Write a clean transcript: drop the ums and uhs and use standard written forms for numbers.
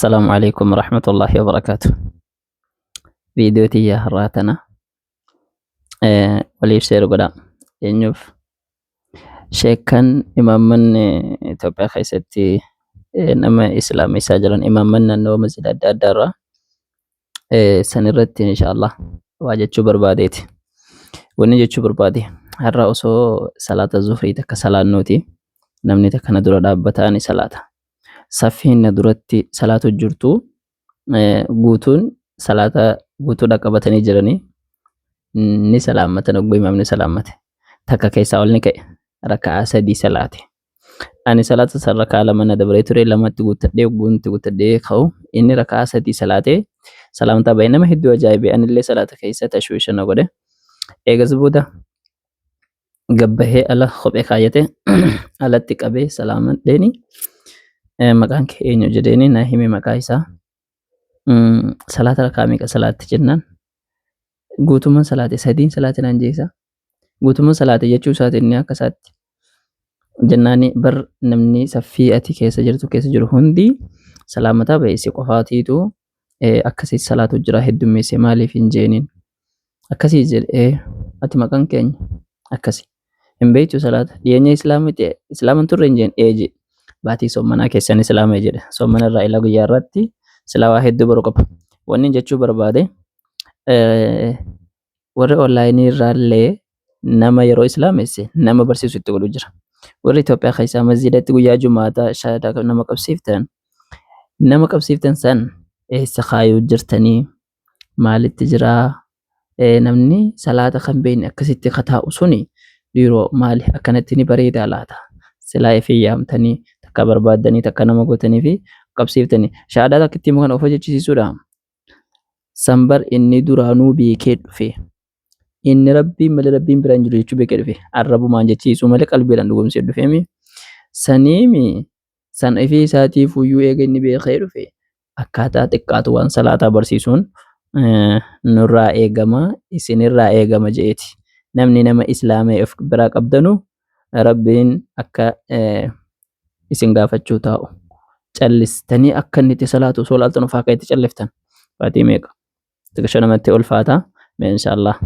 Assalaamu alaikum warahmatullahi wabarakaatu. Viidiyoo tiyya har'aa tana waliif share godhaa. Eenyuuf? Sheekkan imaamman Itoophiyaa keessatti nama islaamessaa jiran, imaamman naannoo masjida adda addaa irraa san irratti inshaallah waa jechuu barbaadeeti. Wanni jechuu barbaade, har'a osoo salaata zuhrii takka salaannuuti namni takka na dura dhaabbataa ni salaata. Saffiin na duratti salaatu jirtu guutuun salaata guutuu dhaqqabatanii jiranii ni salaammatan. Ogguu imaamni salaammate takka keessaa ol ni ka'e, raka'aa sadii salaate. Ani salaata san raka'aa 2 na dabaree ture, lamatti guuttadhee ogguun itti guuttadhee ka'u inni raka'aa sadii salaatee salaamtaa ba'e. Nama hedduu ajaa'ibe, anillee salaata keessa tashwiisha na godhe. Eegas booda gabbahee ala kophee kaayyate alatti qabee salaamadheeni, maqaan kee eenyu jedheeni, naa hime maqaa isaa. Salaata rakaa meeqa salaatte jennaan, guutummaan salaate, sadiin salaate naan jeesa. Guutummaan salaate jechuu isaati inni akka isaatti jennaani, bar namni saffii ati keessa jirtu keessa jiru hundi salaamataa ba'e, si qofaatiitu akkasii salaatu jira, heddummeesse maaliif hin jeeniin. Akkasii jedhe, ati maqaan keenya akkasi hin beektu, salaata dhiyeenya islaama ta'e, islaama hin turre hin jeen, ee jedhe. Baatii soommanaa keessan islaama jedhe. Soommana irraa ila guyyaa irratti silaa waa hedduu baru qaba. Wanni jechuu barbaade, warri onlaayinii irraallee nama yeroo islaamesse nama barsiisu itti godhu jira. Warri Itoophiyaa keessaa masjiidatti guyyaa jumaataa shahaadaa nama qabsiiftan san eessa kaayuu jirtanii? Maalitti jiraa? Namni salaata kan beekne akkasitti ka taa'u suni dhiiroo maali akkanatti ni bareedaa laata? Silaa ifii yaamtanii takka barbaaddanii takka nama gootanii fi qabsiiftanii shahaadaa takka itti himu kana of hojjechisiisuudha. Sanbar inni duraanuu beekee dhufe. Inni rabbiin malee rabbiin bira hin jiru jechuu beekee dhufe. Arrabumaan jechiisuu malee qalbiidhaan dhugoomsee dhufeemi. Saniimi san ifii isaatiif iyyuu eega inni beekee dhufe, akkaataa xiqqaatu waan salaataa barsiisuun nurraa eegama, isinirraa eegama je'eeti. Namni nama islaamee of biraa qabdanu rabbiin akka isin gaafachuu taa'u. Callistanii akka inni itti salaatu osoo laaltan of akka itti calliftan. Baatii meeqa? Xiqqisho namatti ulfaata. Mee inshaallah.